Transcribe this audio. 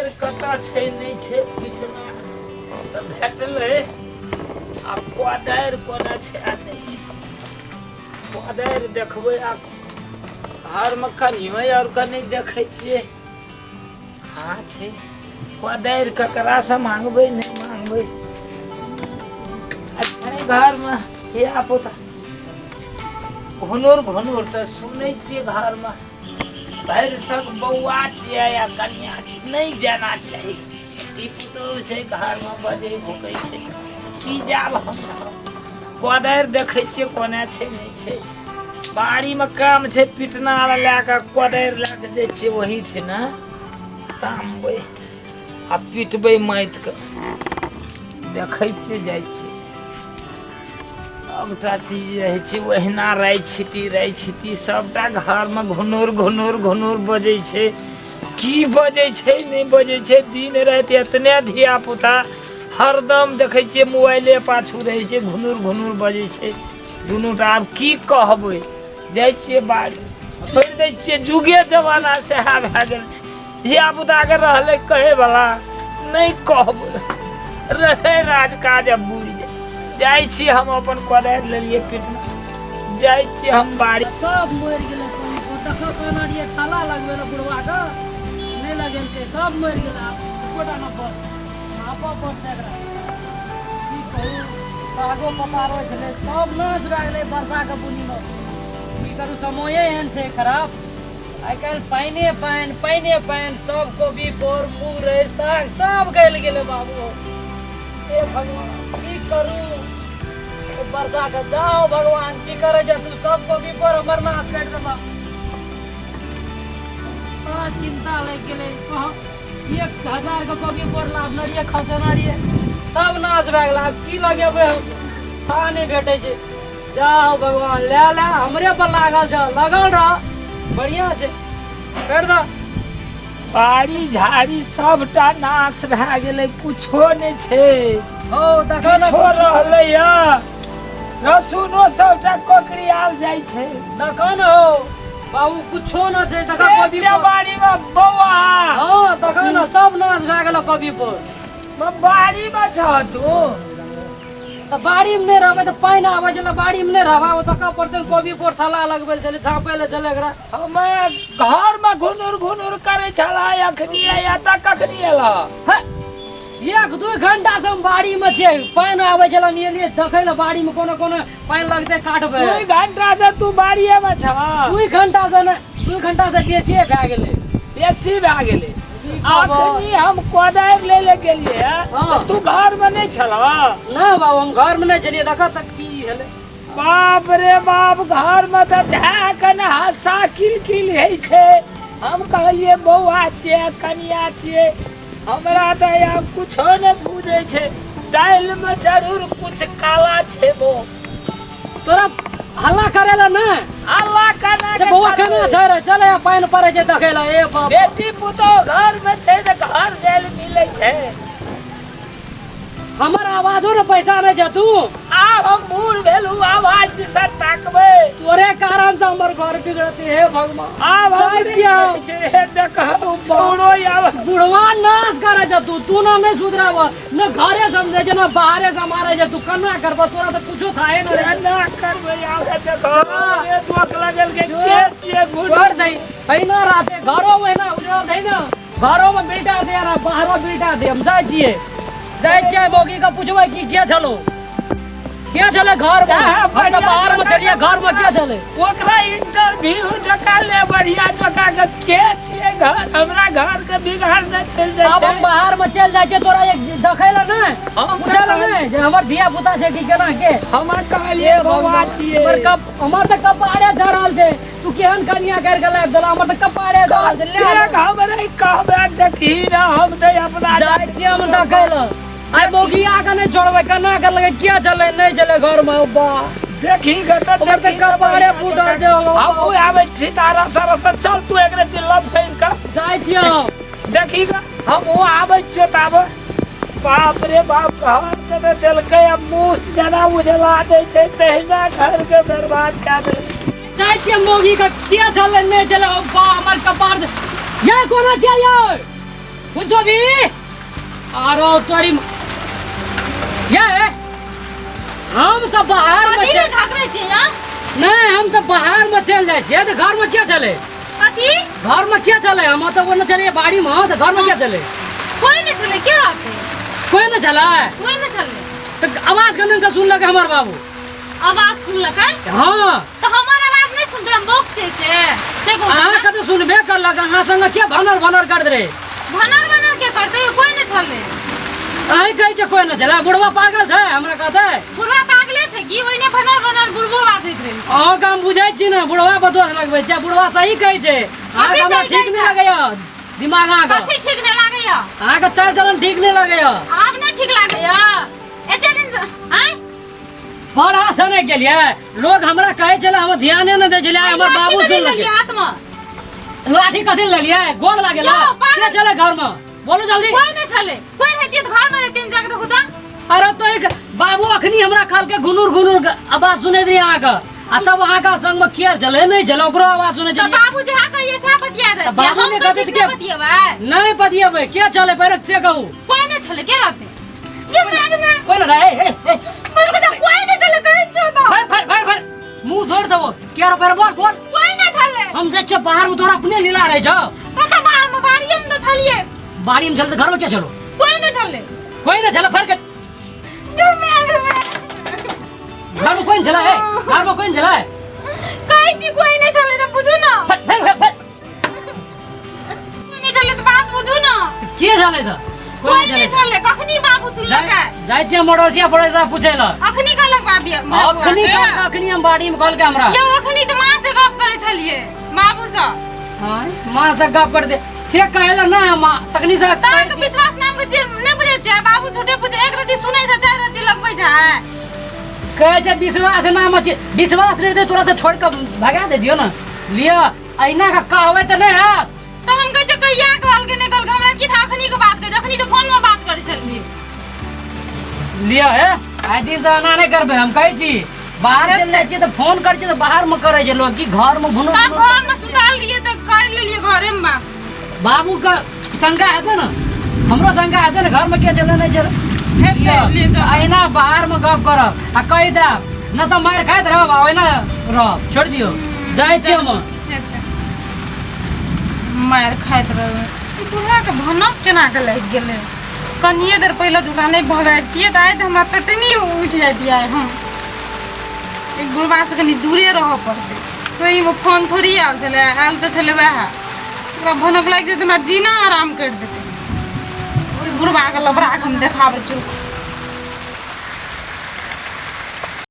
कोदारि कतऽ छै नहि छै पिटना तऽ भेटलै। आब कोदारि कोना छै आ नहि छै, कोदारि देखबै। आ घरमे कनियो आरके नहि देखै छियै। कहाँ छै कोदारि? ककरासँ मांगबै, नहि मांगबै? आ छै घरमे धिया पुता, घुनुर घुनुर तऽ सुनै छियै घरमे। भरि सक बौआ छियै या कनिया छियै, नहि जाना चाही। बेटी पुतोहु छै घरमे, बजै भुकै छै। की जायब हम? कोदारि देखै छियै कोना छै नहि छै। बाड़ीमे काम छै, पिटना लए कऽ कोदारि लए कऽ जाइ छियै ओही छै ने, तामबै आ पिटबै माटिके। देखै छियै, जाइ छियै, सबटा चीज रहै छै ओहिना। राइ छिती राइ छिती सबटा घरमे घुनुर घुनुर घुनुर बजै छै। की बजै छै, नहि बजै छै? दिन राति एतने धिया पुता हरदम देखै छियै मोबाइले पाछू रहै छै, घुनुर घुनुर बजै छै दुनूटा। आब की कहबै? जाइ छियै बाड़ी, छोड़ि दै छियै। जुगे जमाना सएह भए गेल छै। धिया पुताके रहलै कहैवला नहि, कहबै रहै राजकाज। आब बुझि जाइ जाइ छी हम, अपन कोदारि लेलियै पिटना, जाइ छी हम बाड़ी। सब मरि गेलै पानि पर। देखो, कहने रहियै ताला लगबै लए बुढ़वा के, नहि लगेलकै, सब मरि गेलै। आब एकोटा नहि बच नापऽ पड़तै एकरा। की कहू, सागो पतारो छलै, सब नाश भए गेलै वर्षाके बुनीमे। की करू, समये एहन छै खराब आइ काल्हि। पानिए पानि, पानिए पानि। सब कोबी बोर मुरइ साग सब गलि गेलै बाबू। हे भगवान, की करू वर्षा के? जाओ भगवान, की करे छै तू? सब कोबी पर हमर नाश काटि देलक। बड़ा चिंता लागि गेलै। 1000 के कोबी पर लाभने रहियै, खसेने रहियै, सब नाश भए गेल। आब की लगेबै हम? था नहि भेटै छै। जाओ भगवान, ले ले, हमरे पर लागल छ, लगल रह, बढ़िया छै, छोड़ि दऽ। बाड़ी झाड़ी सबटा नाश भए गेलै, कुछो नहि छै। हौ, देखो ने। किछो रहलै या रसुनो सबटा कोकरी आल जाइ छै। देखो ने हौ बाबू, कुछो न छै, देखो कोबी पर। बाड़ी में बौआ। हाँ, देखो ने, सब नाश भए गेल कोबी पर। बाड़ी में छ तू? तऽ बाड़ी में नहि रहबै तऽ पानि आबै छलै, बाड़ी में नहि रहबै? ओ तका पड़तै, कोबी पर थला लगबै छलै, झाँपै लए छलै एकरा। हमे घर में घुनुर घुनुर करै छला अखनी, एतऽ कखनी एलह? हे, 1-2 घंटा से हम बाड़ी में छियै। पानि आबै छलै, हम एलियै देखै लए बाड़ी में कोनो कोनो पानि लगतै, काटबै। 2 घंटा से तू बाड़िए में छह? 2 घंटा से नहि, 2 घंटा से बेसिए भए गेलै। बेसी भए गेलै? अखनी हम कोदारि लै लए गेलियै तऽ तू घर में नहि छलह? नहि बाबू, हम घर में नहि छलियै। देखऽ तऽ की भेलै। बाप रे बाप, घर में तऽ धए कऽ ने हँसा किलकिल होइ छै। हम कहलियै बौआ छियै, कनिया छियै, हमरा तऽ आब कुछो नहि बुझै छै। दालिमे जरूर कुछ काला छै बो। तोरा हल्ला करे ला नहि। हल्ला केना के बौआ केना छै रे? चले, पानि पड़ै छै, देखै ला। ए बाप, बेटी पुतोह घर में छै तऽ घर जाय लए मिलै छै। हमर आवाजो ने पहचानै छै तू? आब हम बूढ़ भेलहुँ, आवाज दिशा ताकबै? तोरे कारण से हमर घर बिगड़ते। हे भगवान, आब जाइ छियै हम। हे देखो छौड़ो आब। बुढ़वा नाश करे छै तू। तू ना नहि सुधराब, न घरे समझे छै न बाहरे से मारे छै। तू केना करब? तोरा तऽ कुछो थाहे न रे। केना करबै? आब हे देखो, रे दोख लगल के के छियै घुट। छोड़ दे, पहिना राते घरो में ना उजड़ल दे ना, घरो में बेटा दे ना, बाहरो बेटा दे। हम जाइ छियै, जाइ छियै, मौगी के पुछबै कि के छलो, के छलै घर में। सएह। हम तऽ बढ़िया बाहर में जकाँ। छलियै, घर में के छलै? ओकरा इंटरव्यू जकाँ ले, बढ़िया जकाँ के के छियै घर, हमरा घर के बिगाड़ ने चलि जाइ आब छै। हम बाहर में चलि जाइ छियै, तोरा एक देखै लए नहि, हम पूछै लए नहि जे हमर धिया पुता छै कि केना के। हमरा कहलियै बौआ छियै। हमर कप, हमर तऽ कपारे झरल छै। तू केहन कनिया कर के लाबि देला? हमर तऽ कपारे झरल छै। ले। कतेक हमरे कहबे, देखही ने, हम तऽ अपना जाइ छियै हम देखै लए। आइ मौगिया के नहि छोड़बै, केना के लगे, किया चलै नहि चलै घर में बा। देखी गे तऽ हमर तऽ देखी तऽ कपारे बढ़िया फूटल जकाँ। छै। हमहूँ आबै छी तारा सरस, चल तू एकरे दिल्ला फेर कऽ। जाइ छियै हम। देखी गे, हमहूँ आबै छियो ताबे। बाप रे बाप, घर के तऽ देलकै आ मूस जेना उजला दै छै तहिना घर के बर्बाद कए देलकै। जाइ छियै मौगी के, किया चलै नहि चलै। बा, हमर कपार या कोना छियै यार? बुझ जोबी आरो तोरी ये हम तऽ बाहर में कथी चल घाघरे छी यहाँ नहीं हम तऽ बाहर में चल जाए छियै तऽ घर में क्या चले कथी घर में क्या चले हम तऽ ओने चलिए बाड़ी में तऽ घर में क्या चले कोई नहीं चले के रहते कोई न चले कोई नहीं चले तऽ आवाज कन के सुनलक हमर बाबू आवाज सुनलकै हाँ तऽ हमर आवाज नहीं सुनते हम बौक छै से से गो अहाँ के तऽ सुनबे करलक अहाँ संग के भनर भनर कर दे भनर भनर के करते कोई नहीं चले अहीं कहै छै कोई न चले बुढ़वा पागल छै हमरा कहतै बुढ़वा पागले छै की ओइने भनर भनर बुढ़बो बाजैत रहै छै अहाँ हम बुझै छी ने बुढ़वा पर दोष लगबै छै बुढ़वा सही कहै छै अहाँके कथी हमरा सही ठीक कहै नहि छै? लगैया दिमाग अहाँके कथी ठीक नहीं लागैया अहाँके चाल चलन ठीक नहि लगैया आब नहीं ठीक लागैया एते दिन से आँय बड़ आशा नहि केलियै लोग हमरा कहै छलै हम ध्याने नहि दै छलियै आइ हमर बाबू लाठी कथी सुनलकै लेलियै हाथमे लाठी कथी लेलियै गोर लागेला यौ, पागल। के छलै घरमे बोलू जल्दी कोई नहीं छलै कोई रहतियै तऽ घरमे रहतियै जाके देखू तऽ अरे तो एक बाबू अखनी हमरा कहलकै घुनुर घुनुर के आवाज सुनैत रही अहाँके आ तब अहाँके संगमे किया जले नहि जले ओकरो आवाज सुनै तऽ छलियै बाबू जहाँ कहिए सएह बतिया दै तऽ छियै बाबू हम नहि कहै कहतै छी तऽ के- बतियेबै नहि बतियेबै के चले पहिले से कहू कोई नहीं छलै के रहतै ये बैग में कोई ना ए ए ए मेरे को कोई नहीं छलै कहै छियौ तऽ फर फर फर फर मुंह धोड़ देबो के रे पहिले बोल बोल कोई नहीं छलै हम जाइ छियै बाहर में तोरा अपने लीला रहे छौ कतऽ बाहर में बाड़िए में तऽ छलियै बाड़ी में चलते घर में क्या चलो कोई नहीं छलै कोई ना चला फर के ये बैग में घर में कोई नहीं चला है घर में कोई नहीं चला है कहै छी कोई नहीं छलै तऽ बुझू ना फर फर फर फर कोई नहीं छलै तऽ बात बुझू ना के चले था कोई नहीं छलै कखनी बाबू सुनलकै जाइ छियै मड़ोसिया पड़ोसिया पूछै लए अखनी कहलक बाबी अखनी अखनी हम बाड़ी में कहलकै हमरा यौ अखनी तऽ माँ से गप करै छलियै बाबू सँ हाँ, माँ से गप कर दे से कहला ना माँ तखनी से तऽ अहाँके विश्वास नाम के चीज नहि बुझै छियै बाबू छोटे पूछे एक रत्ती सुनै छै चारि रत्ती लगबै छै कहै छै विश्वास नाम अछि विश्वास नहि रहतै तोरा तऽ छोड़ कऽ भगा दे दियौ ने लिअ अहिना के कहबै तऽ नहि हैत तऽ हम कहै छियै कहिया कहलकै नहि कहलकै हमरा की था अखनी के बात कहै छै अखनी तऽ फोन मे बात करै छलियै लिअ हे आइ दिन से एना नहि करबै हम कहै छी बाहर चलि जाइ छियै तऽ फोन करै छियै तऽ बाहर मे करै छै लोग कि घर मे घुनो तऽ घर मे सुताल रहियै तऽ कर लेलियै घरे मे बात बाबू के शंका हेतै ने हमरो शंका हेतै ने घर मे के चलै नहि चलै हेतै ले जाउ अहिना बाहर मे गप करब आ कहि देब नहि तऽ मारि खाइत रहब आ ओहिना रहब छोड़ि दियौ जाइ छियै हम हेतै मारि खाइत रहबै ई बुढ़ाके भनक केना के लागि गेलै कनिए देर पहिले दुकाने भगैतियै तऽ आइ तऽ हमरा चटनी उठि जैतियै आइ हम ई बुढ़बासँ कनि दूरे रहऽ पड़तै सहीमे फोन थोड़ी आयल छलै आयल तऽ छलै वएह ओकरा भनक लागि जेतै हमरा जीना आराम करि देतै ओहि बुढ़बाके लबड़ाके हम देखाबै चुप